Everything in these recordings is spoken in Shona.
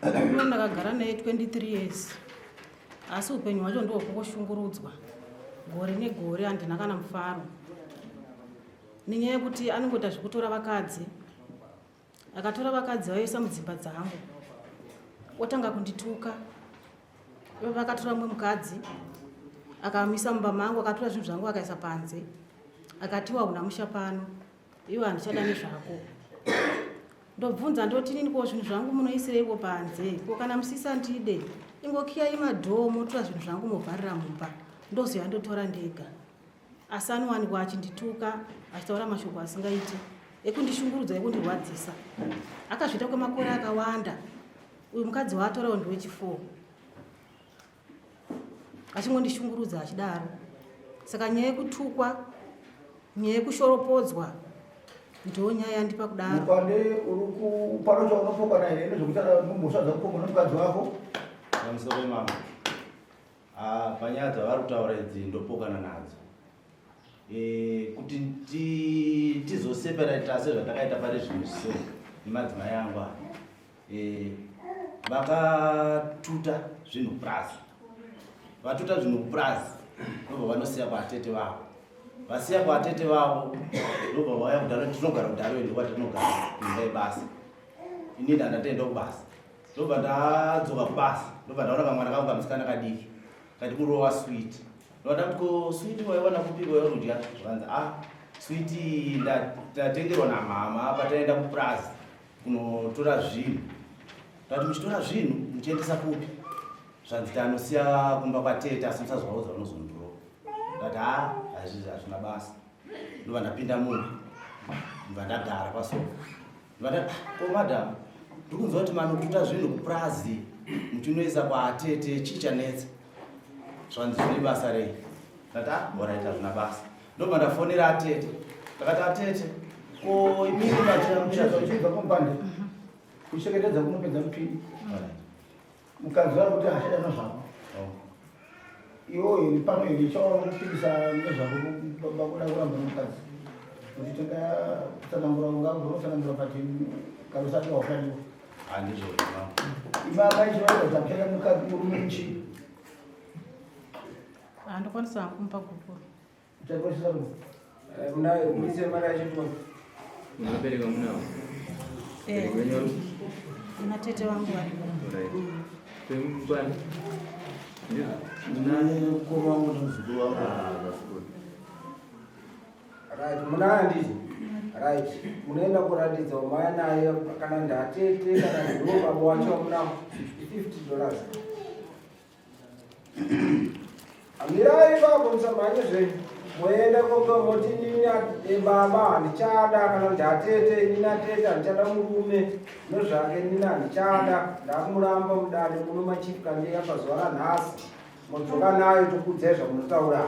Murume ndakagara naye 23 years asi upenyu hwacho ndihwokungoshungurudzwa gore negore, handina kana mufaro nenyaya yekuti anongoita zvekutora vakadzi. Akatora vakadzi vayoisa mudzimba dzangu otanga kundituka. Ivo vakatora mumwe mukadzi akamisa mumba mangu, akatora zvinhu zvangu akaisa panze, akatiwa huna musha pano, iwe handichada nezvako. Ndobvunza ndoti nini ko zvinhu zvangu munoisireiko panze? Ko kana musisandide ingokiyai madhoo motora zvinhu zvangu movharira mumba, ndozouya ndotora ndega. Asi anowanikwa achindituka achitaura mashoko asingaiti ekundishungurudza ekundirwadzisa. Akazviita kwemakore akawanda. Uyu mukadzi waatorawo ndewechi4 achingondishungurudza achidaro. Saka nyaya yekutukwa, nyaya yekushoropodzwa ndiyo nyaya yandipa kudaro. Mupande uri kupano chaunopokana here nezvekuti mhosva dzakupokwa nemukadzi wako? Pamusoro mama. Ah, panyaya dzavari kutaura idzi ndopokana nadzo. E, kuti tizoseparata sezvatakaita pari zvino so nemadzimai angu aya. E, vakatuta zvinhu kupurazi, vatuta zvinhu kupurazi ndobva vanosiya kwatete vavo, vasiya kwatete vavo ndobva vauya kudaro. Tinogara kudaro ende kwatinogara kuimba yebasa. Ini ndandatoenda kubasa, ndobva ndadzoka kubasa, ndobva ndaona kamwana kangu kamusikana kadiki kati kurova sweet. Ndobva ndati ko sweet waiwana kupi wairudya? Zvakanzi ah, sweet ndatengerwa namama pataenda kupurazi kunotora zvinhu. Ndati muchitora zvinhu muchiendesa kupi? Zvanzi tanosiya kumba kwatete, asi musazovaudza vanozondurova. Ndati ha, hazvizvi hazvina basa. Ndobva ndapinda mumba, ndobva ndagara pasofa. Ndobva ndati ko madam, ndikunzwa kuti manotuta zvinhu kupurazi muchinoisa kwatete, chii chanetsa? Zvanzi zvine basa rei? Ndati ah, alright, hazvina basa. Ndobva ndafonera atete, ndakati atete, ko imini machira kumpande kuchekeredza kunopedza mupini. Mukadzi vari kuti hachada nezvako iwo iri pano iri chauri kupikisa nezvako bakuda kuramba nemukadzi kuti takatsanangura ungagona kutsanangura but kana usati wafaniwa handizvo ivava ichivaita kuti akuchada mukadzi murume muchii handikwanisa hangu kumupa gupuro. Munayo muise mari yacho tione. Munabereka munawo? Eh. Kuna tete vangu variko. Right. Pemupani? Mukoma wangu nemuzukuru wangu. Ah, that's good. Right, munayo handiti? Right. Munoenda kuratidza umaya naye kana ndatete kana ndiwo baba wacho munawo 50 dollars. Amirai ipapo musamhanye zvenyu. Moenda koga moti inini baba handichada kana kuti atete inini atete handichada murume nozvake inini handichada ndakumuramba mudare muno machief kandeya pazuva ranhasi modzoka nayo tokuudzai zvamunotaura.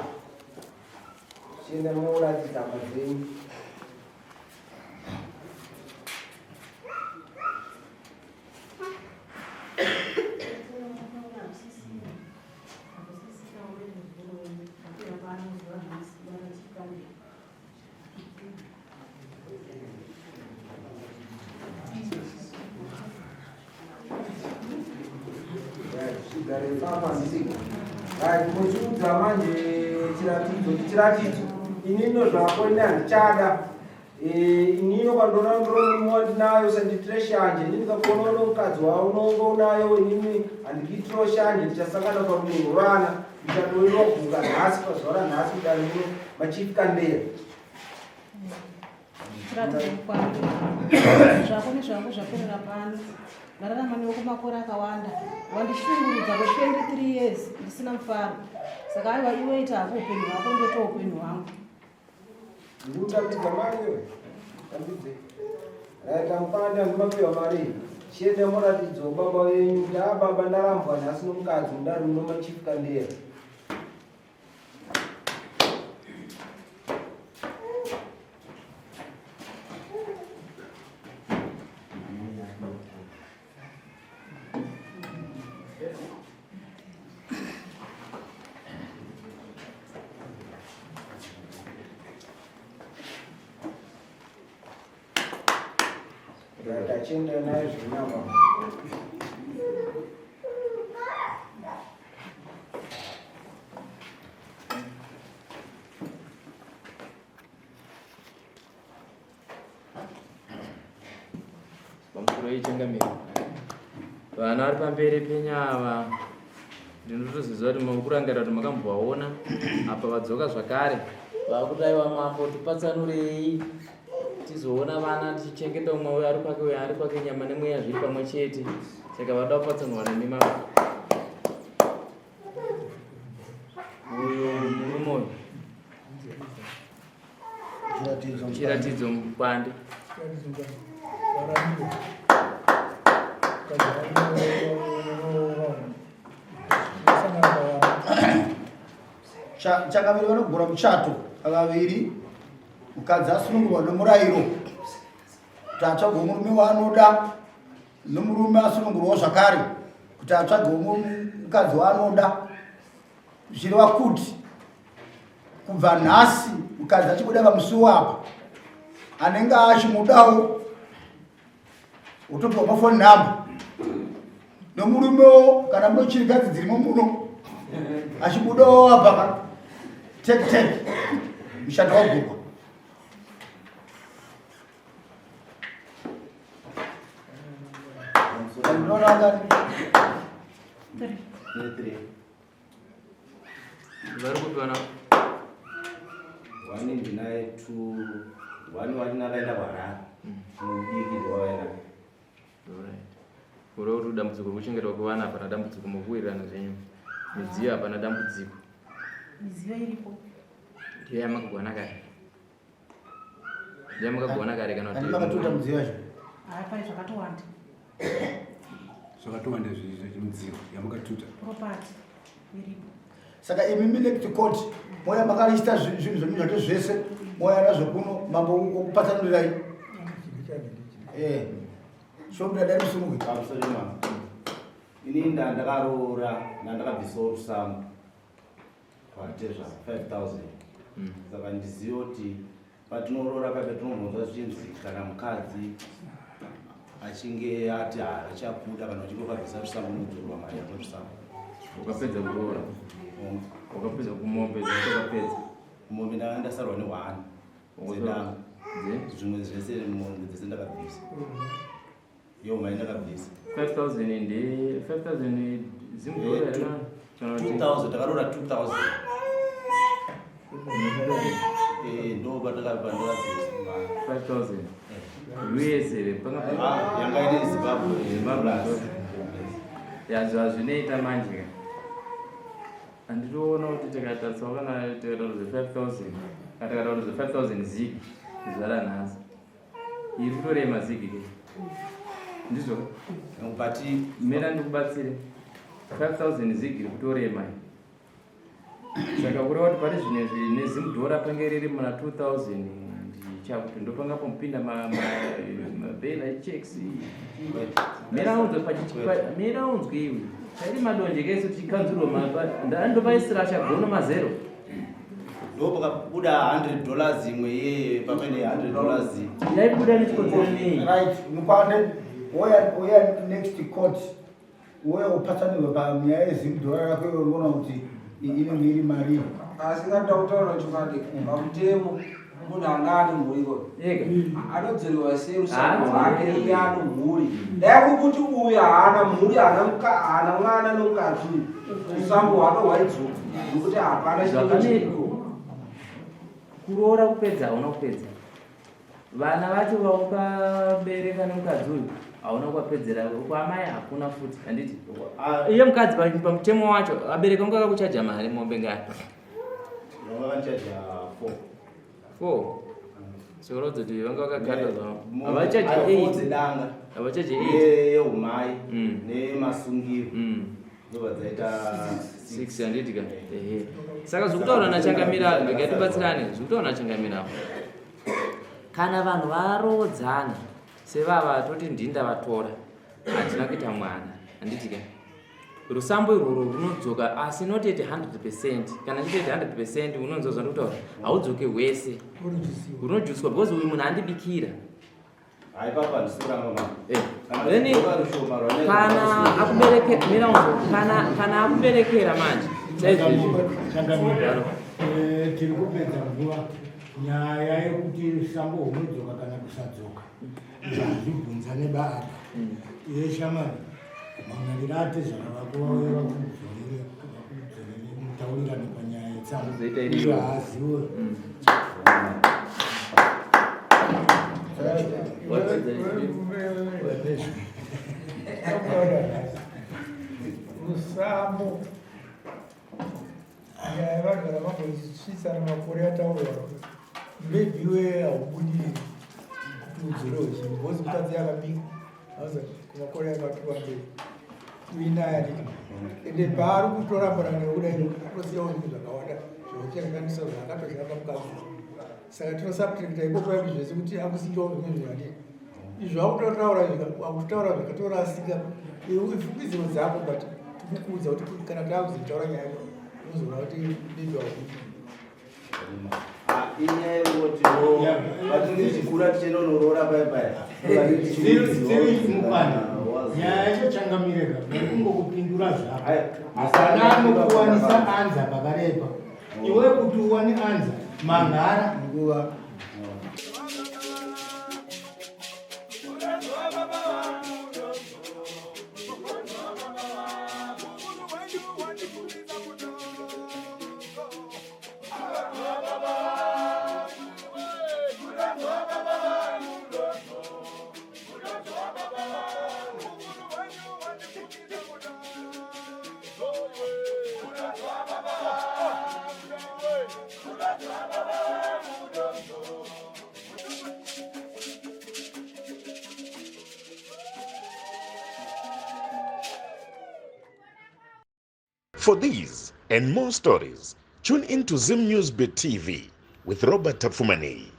Chienda moratidza hama dzenyu. Muchiudza manje chiratidzo chiratidzo inino zvako ini handichada Eh, inini ukandiona ndiri wandinayo usanditire shanje inini ndikakuona uno mukadzi waunonge unayo inini handikuitiro shanje tichasangana parumwe rwevana ndichatoiwa guka nhasi pazuva ranhasi kudare muno machief kandeya Chiratidzo mukwangu zvako nezvangu zvaperera pano. Ndararama newe kwemakore akawanda, wandishungurudza kwe 23 years ndisina mufaro. Saka aiwa iwe ita hako upenyu hwako ndotoa upenyu hwangu. Ndikutambidza mari iwe. Tambidze. Raita mupande andimapiwa mari. Chienda moratidzo baba venyu kuti a baba ndarambwa nhasi nomukadzi mudare muno machief Kandeya. Tachinda naye zvenyama. Makadii changamire? Vana vari pamberi penyava ndinotoziva kuti muri kurangarira kuti makambovaona apa vadzoka zvakare vakuti aiwa mambo tipatsanurei tizoona vana tichichengeta umwe uyo ari kwake uyo ari kwake nyama nemweya zviri pamwe chete saka vada kupatsanurwa nemi mambo uyo murume uyu Chiratidzo Mukwande. Changamire vanogura muchato vaviri mukadzi asunungurwa nomurayiro kuti atsvagwe murume waanoda nomurume asunungurwawo zvakare kuti atsvagewo mukadzi waanoda zvichireva kuti kubva nhasi mukadzi achibuda pamusuwo apa anenge achimudawo wotopiwa mafoni namba nomurumewo kana munochirikadzi dzirimo muno achibudawo apa ka tek tek mushando wagurwa. Vari kupi vana? One ndinaye two one one akaenda kuHarare. Mudiki ndowaenda. Alright. Kureva kuti dambudziko rekuchengetwa kwevana hapana dambudziko mukuwirirana zvenyu. Midziyo hapana dambudziko. Midziyo iripo. Ndiyo yamakagwana kare. Ndiyo yamakagwana kare kana kuti makatuta midziyo yacho. Hapana zvakatowanda. Zvakatowanda zvemidziyo yamakatuta. Property iripo. Saka imi next court moya makarista zvinhu zvenyu zvacho zvese moya nazvo kuno mambo okupatsanurirai. Eh. Shobuda dai musunungwe. Pamusoro mama. Ini ndandakaroora ndandakabvisawo rusambo. Kwatezva 5000. Saka ndizive kuti patinoroora paipa tinobvunzwa zvichinzi kana mukadzi achinge ati haachakuda kana uchinge ukabvisa rusambo unodzorwa mari yako rusambo. Ukapedza kuroora. Ukapedza kumombe dzese ukapedza. Mombe ndanga ndasarwa ne1. Dzedanga. Dze? Zvimwe zvese mombe dzese ndakabvisa. Yo mari ndakabvisa. 5000 nde 5000 zimudhora here kana kuti 2000 takaroora 2000. Eh ndo patakabva ndakabvisa mari. 5000 US here panga Ah, yanga iri Zimbabwe. Zimbabwe. Ya zvazvinoita manje ka. Handitoona kuti tikatarisa kana tikataura zve 5000 kana tikataura zve 5000 zig zuva ranhasi iri kutorema zig ke ndizvo But mira ndikubatsire 5000 zig iri kutorema iyi. Saka kureva kuti pari zvino izvi nezimudhora pange riri muna 2000 ndichakuti ndopanga pompinda mabela checks mira unzwe mira unzwe iwe chairi madonje kese tichikanzurwa ndopaisira chagono mazero ndo pakabuda $100 imwe yeye pamene $100 yaibuda nechikonzero nei Right, mukwande oya oya next court uye upatsanurwe panyaya yezimudhora rako iro unoona kuti inenge iri mari. Asi kana takutaura chokwadi pamutemo munhu anga ane mhuri ko Ega. anodzorerwa sei rusambo Haadzorerwi. rwake iye ane mhuri dai kuri kuti uyu haana mhuri haana mwana nomukadzi uyu rusambo hwake hwaidzoka nokuti hapana chinenge Zvakane- chiripo. Kuroora kupedza hauna kupedza vana vacho vaukabereka nemukadzi uyu hauna kuvapedzera kwamai hakuna futi handiti iye mukadzi pamutemo wacho abereka unga akakuchaja mari mombe ngani vanga vanichaja 4 4 sikurodza kuti vanga vakagada zvavo havachaji 8 dzedanga havachaji 8 yeumai nemasungiro ndobva dzaita 6 handiti ka ehe saka zvekutaura nachangamira regai tibatsirane zvekutaura nachangamira kana vanhu varoodzana sevava toti ndini ndavatora handina kuita mwana handiti ka rusambo irworwo runodzoka asi not at 100% kana chiti at 100% unonzwa zvandikutaura haudzoke hwese runojuswa because uyu munhu andibikira Hai papa ndisikuramba mama. Kana Then kudzoka rushoma rwanenge kana rwakasungwa. akubereke mira unzwe kana akuberekera manje saizvezvi Changamire, tiri kupedza nguva. Nyaya yekuti sango hunodzoka kana kusadzoka zvazvibvunza nebaapa. Iye shamani mangariro atezvara vako vauye vakudzorere vakudzorere mutaurirane panyaya yetsango. Zoita iriyo. Iyo haaziwe. Musambo nyaya yevanhu kana vambosvitsana makore ataurwa maybe iwe haubudiriri kuti udzorewo chinhu because mukadzi akabika aza kumakore akati wandei uinaya nditi ende paari kutorambana nekuda atosiyawo zvinhu zvakawanda zvekuchanganiswa zvaakatoshanda mukadzi. Saka tinosubtracta ikoko yapi zvese kuti akusikiwawo zvimwe zvinhu handii izvo akutotaura akutaura zvakatorasika ifungidziro dzako, but tikukuudza kuti kana taakuzotaura nyaya yacho unozoona kuti maybe haubudiriri. Ah, inyaya yekutiwo patinenge tichikura tichienda kunoroora paya paya. Mukwana nyaya yacho changamireka kungokupindura zvako hapana anokuwanisa anza pakarepa iwe kuti uwane anza mangara Nguva. For these and more stories, tune in to Zim News Bit TV with Robert Tafumani.